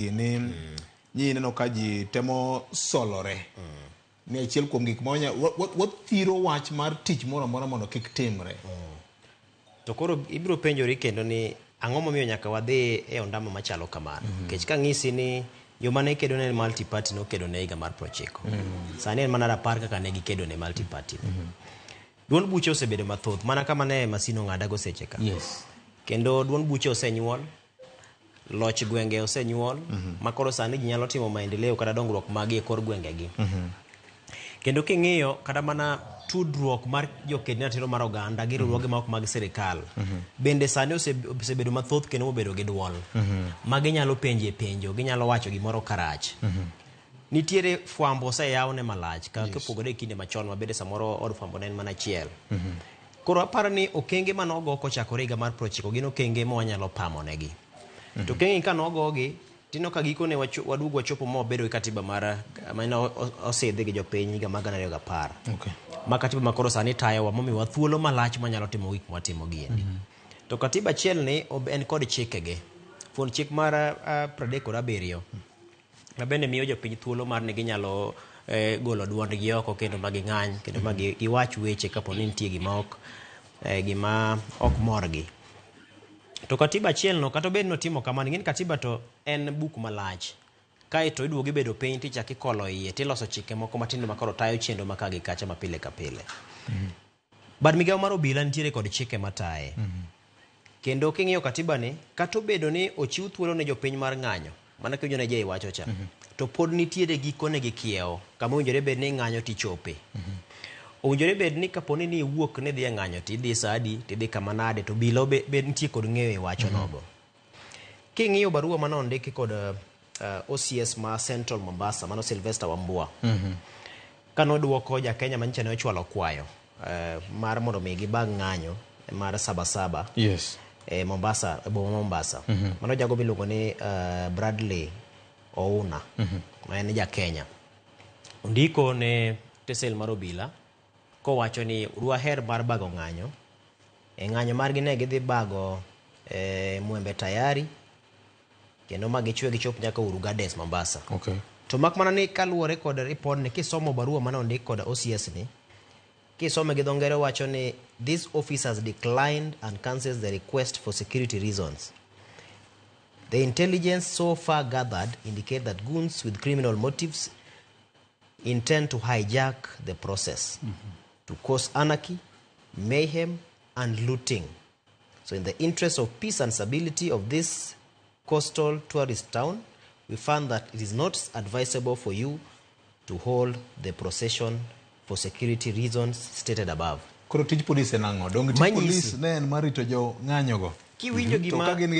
Ni nyi ineno ka ji temo solore ni achiel kuom gik ma wathiro wach mar tich moro amora mondo kik timre. To koro ibiro penjori kendo ni ang'o momiyo nyaka wadhi e ondamo machalo kamano? Nikech kang'isi ni joma ne kedo ne multi party nokedo ne higa mar 90. Sani en mana rapar kaka ne gikedo ne multi party. Duond buche osebedo mathoth mana kama ne masin ong'adago seche ka. Kendo duond buche osenyuol, loch gwenge osenyuol, ma koro sani ji nyalo timo maendeleo kata dongruok magi e kor gwengegi. Kendo king'iyo kata mana tudruok mar joked ne ratiro mar oganda gi riwruoge ma ok mag sirikal bende sani osebedo mathoth kendo mobedo gi duol ma ginyalo penje penjo, ginyalo wacho gimoro karach. Nitiere fwambo oseyawne malach ka kopogore gi kinde machon ma bende samoro od fwambo ne en mana achiel. Koro aparo ni okenge mane ogo kochakore higa mar 90 gin okenge ma wanyalo pamo negi. To okenge ka nogogi tineno ka gikone waduogo wachopo ma wabedo gi katiba mar mane osidhi gi jopiny higa mar 2010. Ma katiba ma koro sani tayowa momiyowa thuolo malach manyalo timo gik mwatimo giendi. To katiba achiel ni en kod chikege. Fuond chik mar 37 ma bende miyo jopiny thuolo mar ni ginyalo golo duondgi oko kendo ma ging'any kendo ma giwach weche kapo ni nitie gima ok morgi. To katiba achiel no kata obed ni otimo kamano, ing'e ni katiba to en buk malach. Kae to iduogo ibedo piny tichako ikolo iye tiloso chike moko matindo ma koro tayo chenro ma ka gi kacha ma pile ka pile. Bad migawo mar obila nitiere kod chike mataye. Kendo king'iyo katiba ni, kata obedo ni ochiw thuolo ne jopiny mar ng'anyo, mana kiwinjo ne Jay wacho cha, to pod nitiere gikone gi kiewo kama owinjore bed ni ng'anyo tichope. Owinjore bed ni kapo ni iwuok ni idhi e ng'anyo to idhi sa adi, tidhi kama nade, to obila bed nitie kod ng'eyo e wacho nogo. King'iyo barua mane ondiki kod OCS ma Central Mombasa, mano Sylvester Wambua, kanoduoko ja Kenya manyicha ne ochwalo kwayo mar mondo mi gibag ng'anyo mar Sabasaba e Mombasa, e boma ma Mombasa. Mano jago miluongo ni Bradley Ouna, ma en ja Kenya. Ondiko ne tesel mar obila kowacho ni dwaher mar bago ng'anyo. E ng'anyo margi ne gidhi bago Mwembe Tayari kendo ma gichwe gichop nyaka Uhuru Gardens Mombasa. To mak mana ni kaluwore kod ripod ni kisomo barua mane ondik kod OCS ni, kisome gi dho ngere wacho ni these officers declined and cancels the request for security reasons. The intelligence so far gathered indicate that goons with criminal motives intend to hijack the process to cause anarchy, mayhem, and looting. So in the interest of peace and stability of this coastal tourist town, we found that it is not advisable for you to hold the procession for security reasons stated above. Koro tij polis en ang'o? Donge tij Manyisi. polis ne en mar rito jo ng'anyogo? Kiwinjo To gima ka gin gi